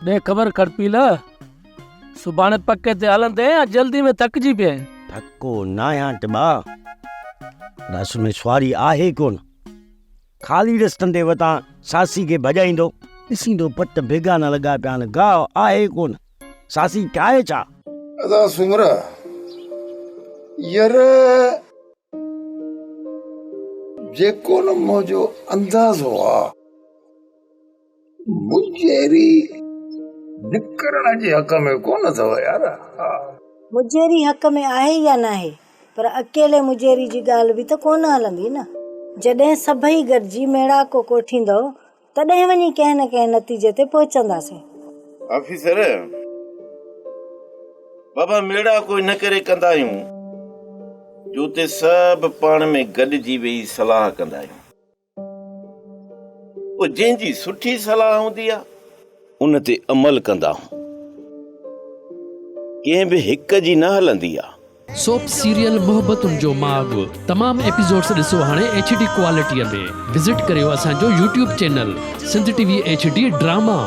ڏي خبر کڙپيل، سڀاڻي پڪي تي هلندين يا جلدي ۾ ٿڪجي پئين؟ ٿڪو ناهيان ٽٻا، پر اصل ۾ سواري آهي ڪونه. خالي رستن تي وتان ساسي کي ڀڄائيندو ڏسيندو پٽ ڀيگا نه لڳا پيا آهن، گاهه آهي ڪونه، ساسي کائي ڇا؟ ادا سومرا، ير جيڪو نه منهنجو اندازو آ. مجيري نڪرڻ جي حق ۾ ڪونه اٿو يار. ها. مجيري حق ۾ آهي يا ناهي پر اڪيلي مجيري جي ڳالهه به ته ڪونه هلندي نه. جڏهن سڀئي گڏجي ميڙاڪو ڪوٺيندؤ تڏهن وڃي ڪنهن نه ڪنهن نتيجي تي پهچنداسين. آفيسر، بابا ميڙاڪو ان ڪري ڪندا آهيون جو اتي سڀ پاڻ ۾ گڏجي ويهي صلاح ڪندا آهيون. پوء جنهن جي سٺي صلاح هوندي آ، ان تي عمل ڪندا آهون. ڪنهن به هڪ جي نه هلندي آ. سوپ سيريل محبتن جو ماڳ تمام ايپيسوڊس ڏسو هاڻي ايڇ ڊي ڪوالٽي ۾ وزٽ ڪريو اسان جو YouTube channel Sindh T V H D drama.